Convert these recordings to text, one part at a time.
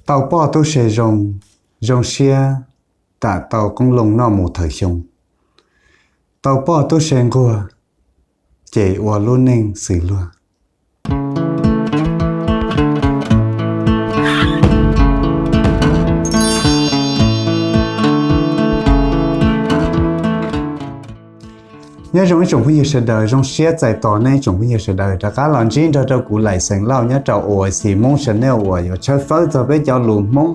Tau poj tub se zoo, zoo siab, tam tau qoob loo noj mus thawm xyoo. Tau poj tub se nquag, ces ua lub neej xws luag. Nyob zoo ib tsoom phooj ywg sawv daws, zoo siab txais tos nej ib tsoom phooj ywg sawv daws rov qab los ntsib nrog rau kuv Laim Xeem Lauj nyob rau O I C Hmoob Channel uas yuav tshawb fawb txog peb cov lus Hmoob.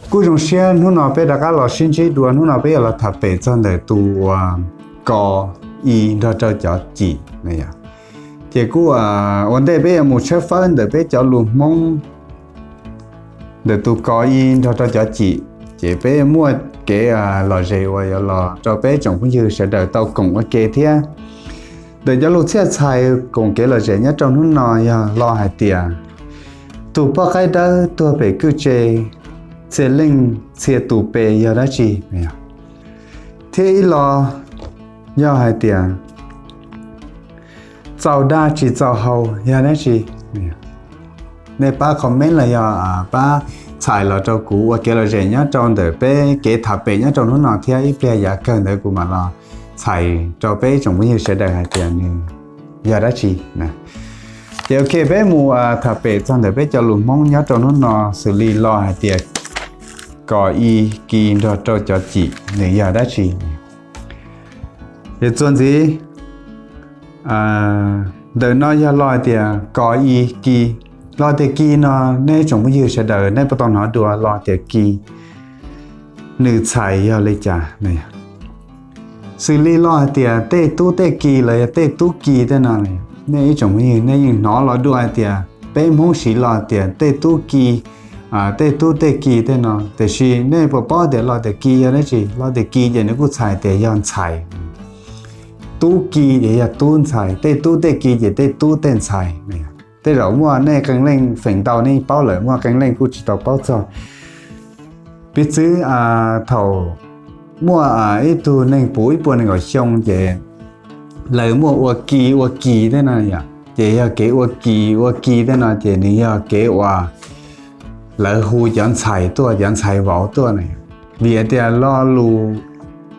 Kuj zoo siab hnub no peb rov qab los sib ntsib dua, hnub no peb yuav los tham pem txog ntawm tus uas ko, i nrog rau cov cim no yom. Ces kuj ua ntej peb yuav mus tshawb fawb ntawm peb cov lus Hmoob ntawm tus ko, i nrog rau cov cim, ces peb muaj kev lom zem uas yuav los rau peb tsoom phooj ywg sawv daws tau koom ua ke thiab. Ntawm cov lus txhiaj txhais koom kev lom zem nyob rau hnub no yog lo hais tias tus poj qaib dawb tuag pem kwj tse, txhia leej txhia tus pe yog dab tsi? Thiab ib lo yog hais tias txaus dag tsis txaus haus yog dab tsi? Nej pab comment los yog pab txhais los rau kuv ua kev lom zem nyob rau ntawm peb kev tham pem nyob rau hnub no thiab ib pliag yav kawg ntawd kuv mam los txhais rau peb tsoom phooj ywg sawv daws hais tias nws yog dab tsi na. Ces ok, peb mus tham pem txog ntawm peb cov lus Hmoob nyob rau hnub no xws li lo hais tias ko, i, ki nrog rau cov cim nws yog dab tsi. Ces txuas ntxiv ntawm no yog lo hais tias ko, i, ki. Lo tias ki no nej tsoom phooj ywg sawv daws nej puas tau hnov dua lo tias ki nws txhais yog li cas? Xws li lo hais tias tej tub tej ki los yog tej tub ki tej no, nej ib tsoom phooj ywg nej yeej hnov los dua hais tias peb Hmoob siv lo tias tej tub ki, tej tub tej ki tej no, tiam sis nej puas paub tias lo tias ki yog dab tsi? Lo tias ki ces nws kuj txhais tias yog ntxhais. Tub ki ces yog tub ntxhais, tej tub tej ki ces tej tub tej ntxhais. Tej zaum muaj nej qee leej feem ntau nej paub lawm, muaj qee leej kuj tsis tau paub txog. Piv txwv thaum muaj ib tug neeg puv ib puas nees nkaum xyoo ces lawv muaj ua ki ua kis tej no yom, ces yog kev ua kis ua kis tej no ces nws yog kev uas lawv hu cov ntxhais tuaj, cov ntxhais vauv tuaj na. Vim tias lo lus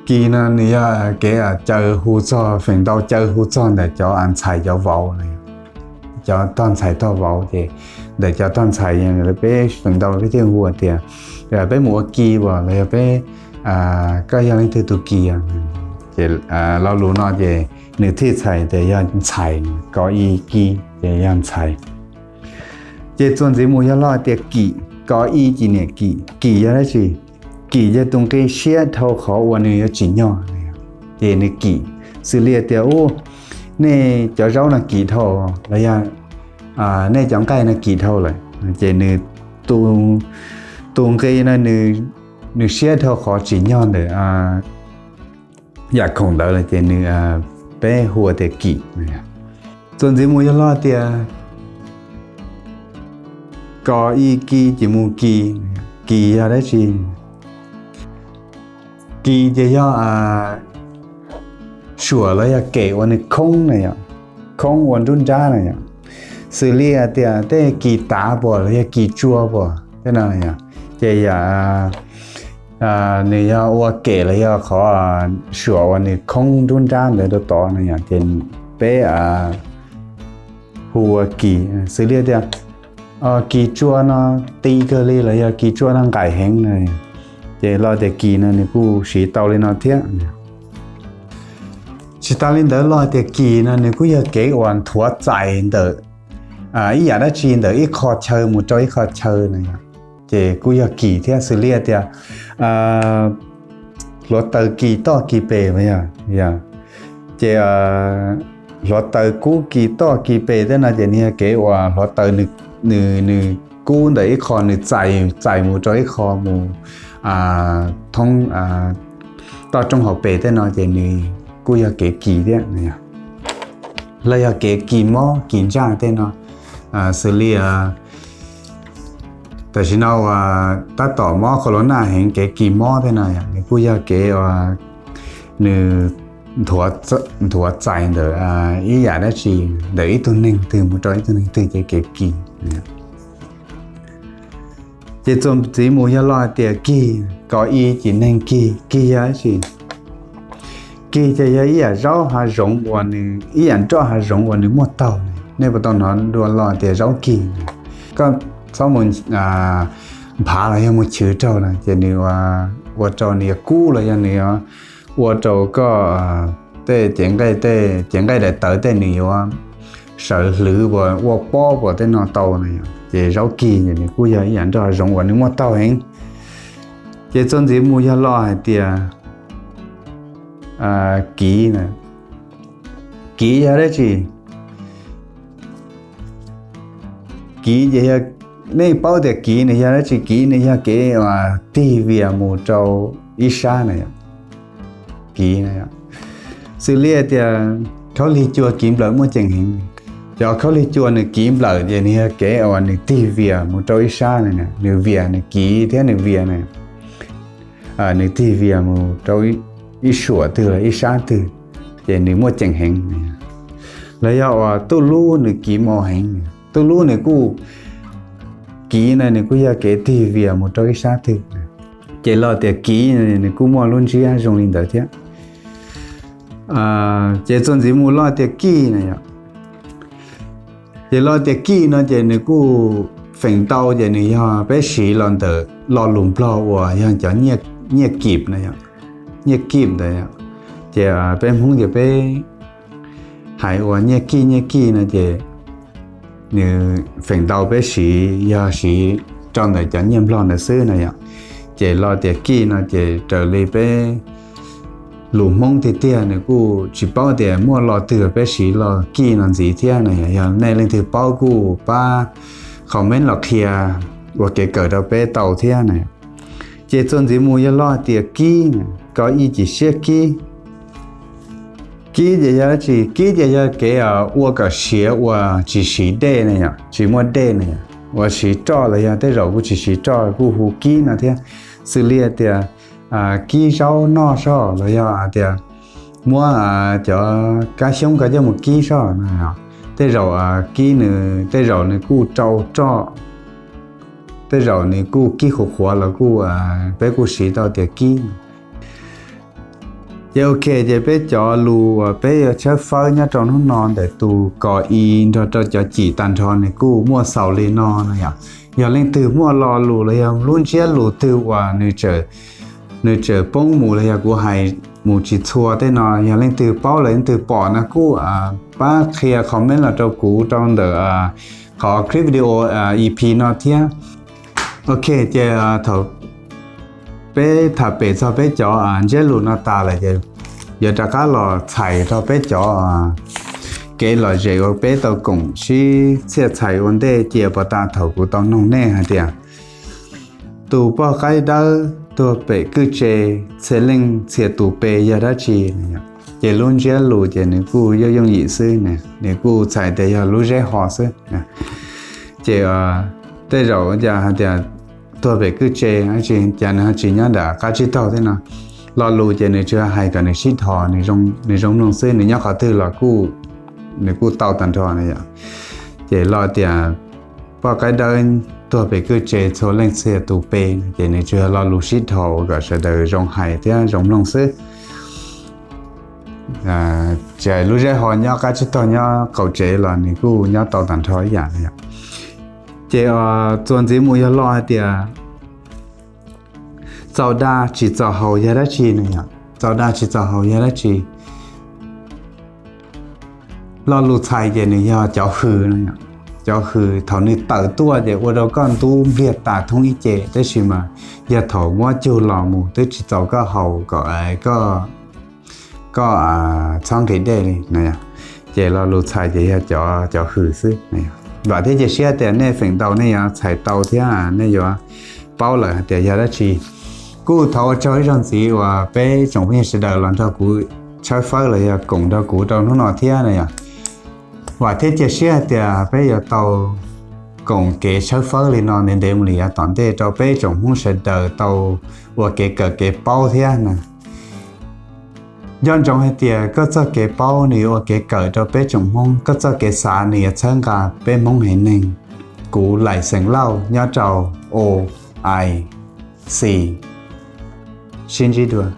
kis no nws yog kev caw hu txog, feem ntau caw hu txog ntawm cov ntxhais cov vauv, cov tog ntxhais tog vauv ces ntawm cov tog ntxhais peb feem ntau peb thiaj hu tias peb mus ua ki as los yog peb, koj yog leej twg tus kis. Ces lo lus no ces nws thiaj txhais tias yog ntxhais, ko i ki ces yog ntxhais. Ces txuas ntxiv mus yog lo tias kim, ko i kim niam kim, kim yog dab tsi? Kim yog tus nqi siab dhau qhov uas nws yuav tsim nyog, ces nws kim. Xws li tias u, nej cov zaub no kim dhau los yog nej cov nqaij no kim dhau lawm, ces nws tus nqi no nws siab dhau qhov tsim nyog ntawm yam khoom ntawd lawm ces nws, peb hu tias kim. Txuas ntxiv mus yog lo tias ko i ki ces mus kis, kis yog dab tsi? Kis ces yog suam los yog kem uas nws khoob na yom, khoob ua nruab nrab na yom. Xws li tias tej kis tav puas los yog kis tsua puas tej no yom, ces yam nws yog ua kem los yog qhov suam uas nws khoob nruab nrab ntawd rau tod no yom, ces peb hu ua kis. Xws li tias kis tsua no ti kawg li los yog kis tsua no nqaim heev no, ces lo tias kis no nws kuj siv tau li no thiab. Tsis tas li ntawd, lo tias kis no nws kuj yog kev uas nthuav txais ntawm ib yam dab tsi ntawm ib qho chaw mus rau ib qho chaw na yom, ces kuj yog kis thiab. Xws li tias hluav taws kis toj kis pes, ces hluav taws kub kis toj kis pes tej no ces nws yog kev uas hluav taws nws, nws kub ntawm ib qho nws txais, txais mus rau ib qho mus thoob toj roob hauv pes tej no ces nws kuj yog kev kis thiab. Los yog kev kis mob kis ntsaj tej no, xws li tam sim no uas tab tom mob corona heev, kev kis mob tej no nws kuj yog kev uas nws nthuav txais ntawm ib yam dab tsi, ntawm ib tug neeg twg mus rau ib tug neeg twg ces kev kis. Ces txuas ntxiv mus yog lo hais tias kig, kos i ces neeg kig, kig yog dab tsi? Kig ces yog ib yam zaub hav zoov uas nws, ib yam nroj hav zoov uas nws muaj taug. Nej puas tau hnov dua lo tias zaub kig? Koj txhob mus nphav los yog mus chwv raug na, ces nws ua rau nws yuav kub los yog nws ua rau koj tej cev nqaij, tej cev nqaij daim tawv tej nws yuav sawv hlwv uas ua pob uas tej no tau na yom. Ces zaub kig ces nws kuj yog ib yam nroj zoov uas nws muaj taug heev. Ces txuas ntxiv mus yog lo hais tias kiv na. Kiv yog dab tsi? Kiv ces yog, nej paub tias kiv nws yog dab tsi? Kiv nws yog kev uas tig vias mus rau ib sab na yom. Kiv na, xws li tias khaub lig cua kiv nplawm muaj ceem heev. Cov khaub lig cua nws kiv nplawm ces nws yog kev uas nws tig vias mus rau ib sab na, nws vias, nws kiv thiab nws vias na, nws tig vias mus rau ib suam twg los ib sab twg, ces nws muaj ceem heev. Los yog uas tuj lub nws kiv mos heev, tuj lub nws kuj kiv na, nws kuj yog kev tig vias mus rau ib sab twg. Ces lo tias kiv nws kuj muaj lub ntsiab zoo li ntawd thiab. Ces txuas ntxiv mus lo tias kij na yom. Ces lo tias kij no ces nws kuj feem ntau ces nws yog peb siv los ntawm lo lus Nplog uas yog cov nyiaj kij na yom, nyiaj kij ntawd. Ces peb Hmoob ces peb hais uas nyiaj kij, nyiaj kij no ces nws feem ntau peb siv yog siv rau ntawm cov nyiaj Nplog ntawd xwb na yom. Ces lo tias kij no ces raws li peb lus Hmoob tiag tiag nws kuj tsis paub tias muaj lo twg peb siv lo kij no ntxiv thiab na yom. Yog nej leej twg paub kuj pab comment los qhia ua kev kawm rau peb tau thiab na. Ces txuas ntxiv mus yog lo tias kib, koj ib cim siab kib. Kib ces yog dab tsi? Kib ces yog kev ua kom siav uas tsis siv dej na yom, tsis muaj dej na yom, uas siv roj los yog tej zaum kuj tsis siv roj kuj hu kib no thiab. Xws li tias kib zaub noj soj los yog tias muab cov kab xyoob ko coj mus kib soj no. Tej zaum kib nws tej zaum nws kuj rau roj, tej zaum nws kuj kib qhuav qhuav los kuj, peb kuj siv tau tias kib. Ces ok, ces peb cov lus uas peb yuav tshawb fawb nyob rau hnub no ntawm tus kos i nrog rau cov cim tag nrho nws kuj muaj xaus li no no yom. Yog leej twg muaj lo lus los yog lub ntsiab lus twg uas nws tseem poob mus los yog kuv hais mus tsis txhua tej no, yog leej twg paub los leej twg pom no kuj pab qhia comment los rau kuv rau ntawm qhov clip video E P no thiab. Ok, ces thaum peb tham pem txog peb cov ntsiab lus no tas lawm ces yuav rov qab los txhais rau peb cov kev lom zem uas peb tau koom sib txhiaj txhais ua ntej cia puas tas thaum kuv tau noog nej hais tias tus poj qaib dawb tuag pem kwj tse, txhia leej txhia tus pe yog dab tsi. Ces lub ntsiab lus ces nws kuj yooj yooj yim xwb, nws kuj txhais tias yog lub zeb ho xwb. Ces tej zaum cas hais tias tuag pem kwj tse, cas nws ho tsis nyob nram qab tsib taug thiab no. Lo lus ces nws tsuas hais kom nws sib dhos, nws zoo mloog xwb, nws nyob qhov twg los kuj, nws kuj tau tag nrho no yom. Ces lo tias poj qaib dawb tuag pem kwj tse, txhua leej txhia tus pe, ces nws tsuas yog lo lus sib dhos ua kom sawv daws zoo hais thiab zoo mloog xwb. Tsis hais lub zeb ho nyob qab tsib taug nyob qaum tsev los nws kuj nyob tau tag nrho ib yam no yom. Ces txuas ntxiv mus yog lo hais tias txaus dag tsis txaus haus yog dab tsi no yom. Txaus dag tsis txaus haus yog dab tsi? Lo lus txhais ces nws yog cov hws no, cov hws thaum nws tawm tuaj ces ua rau koj ntub npliag tas thoob ib ce, tab sis mas yog thaum muab cug los mus twb tsis txaus koj haus kom koj txhob nqhis dej li no. Ces lo lus txhais ces yog cov hws xwb. Vam thiab cia siab tias nej feem ntau nej yuav txhais tau thiab nej yuav paub lawm hais tias yog dab tsi. Kuj thov ua tsaug ib zaug ntxiv uas peb tsoom phooj ywg sawv daws los nrog kuv tshawb fawb los yog koom nrog kuv rau hnub no thiab na yom. Vam thiab cia siab hais tias peb yuav tau koom kev tshawb fawb li no ntev ntev mus li yav tom ntej rau peb tsoom Hmoob sawv daws tau ua kev kawm kev paub thiab na. Nco ntsoov hais tias koj txoj kev paub nws yuav ua kev kawm rau peb tsoom Hmoob, koj txoj kev xav nws yuav txhawb nqa peb Hmoob haiv neeg. Kuv Laim Xeem Lauj nyob rau O I, see. Sib ntsib dua.